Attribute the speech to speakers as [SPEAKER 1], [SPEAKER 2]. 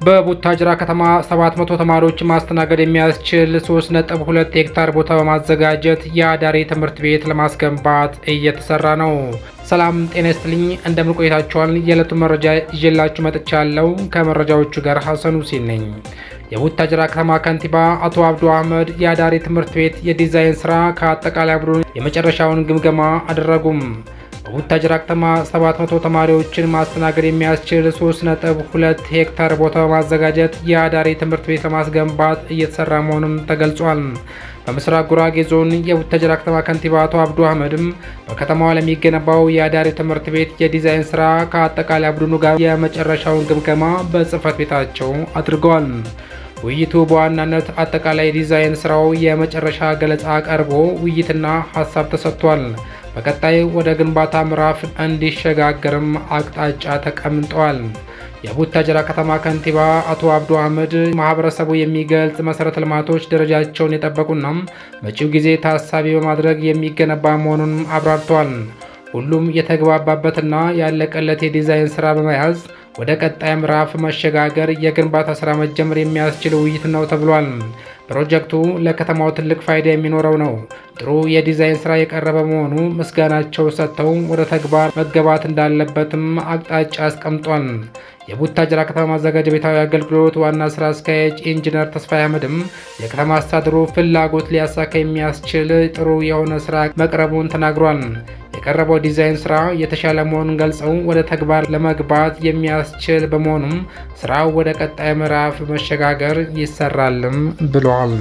[SPEAKER 1] በቡታጅራ ከተማ 700 ተማሪዎች ማስተናገድ የሚያስችል 3.2 ሄክታር ቦታ በማዘጋጀት የአዳሪ ትምህርት ቤት ለማስገንባት እየተሰራ ነው። ሰላም ጤና ይስጥልኝ፣ እንደምን ቆይታችኋል? የዕለቱ መረጃ ይዤላችሁ መጥቻለሁ። ከመረጃዎቹ ጋር ሀሰን ሁሴን ነኝ። የቡታጅራ ከተማ ከንቲባ አቶ አብዱ አህመድ የአዳሪ ትምህርት ቤት የዲዛይን ስራ ከአጠቃላይ ቡድኑ የመጨረሻውን ግምገማ አደረጉም። በቡታጅራ ከተማ 700 ተማሪዎችን ማስተናገድ የሚያስችል 3.2 ሄክታር ቦታ በማዘጋጀት የአዳሪ ትምህርት ቤት ለማስገንባት እየተሰራ መሆኑም ተገልጿል። በምስራቅ ጉራጌ ዞን የቡታጅራ ከተማ ከንቲባ አቶ አብዱ አህመድም በከተማዋ ለሚገነባው የአዳሪ ትምህርት ቤት የዲዛይን ስራ ከአጠቃላይ ቡድኑ ጋር የመጨረሻውን ግምገማ በጽህፈት ቤታቸው አድርገዋል። ውይይቱ በዋናነት አጠቃላይ ዲዛይን ስራው የመጨረሻ ገለጻ ቀርቦ ውይይትና ሀሳብ ተሰጥቷል። በቀጣይ ወደ ግንባታ ምዕራፍ እንዲሸጋገርም አቅጣጫ ተቀምጧል። የቡታጅራ ከተማ ከንቲባ አቶ አብዱ አህመድ ማህበረሰቡ የሚገልጽ መሰረተ ልማቶች ደረጃቸውን የጠበቁና መጪው ጊዜ ታሳቢ በማድረግ የሚገነባ መሆኑን አብራርተዋል። ሁሉም የተግባባበትና ያለቀለት የዲዛይን ስራ በመያዝ ወደ ቀጣይ ምዕራፍ መሸጋገር የግንባታ ስራ መጀመር የሚያስችል ውይይት ነው ተብሏል። ፕሮጀክቱ ለከተማው ትልቅ ፋይዳ የሚኖረው ነው። ጥሩ የዲዛይን ስራ የቀረበ መሆኑ ምስጋናቸው ሰጥተው ወደ ተግባር መገባት እንዳለበትም አቅጣጫ አስቀምጧል። የቡታጅራ ከተማ ማዘጋጃ ቤታዊ አገልግሎት ዋና ስራ አስኪያጅ ኢንጂነር ተስፋዬ አህመድም የከተማ አስተዳደሩ ፍላጎት ሊያሳካ የሚያስችል ጥሩ የሆነ ስራ መቅረቡን ተናግሯል። የቀረበው ዲዛይን ስራ የተሻለ መሆኑን ገልጸው ወደ ተግባር ለመግባት የሚያስችል በመሆኑም ስራው ወደ ቀጣይ ምዕራፍ መሸጋገር ይሰራልም ብለዋል።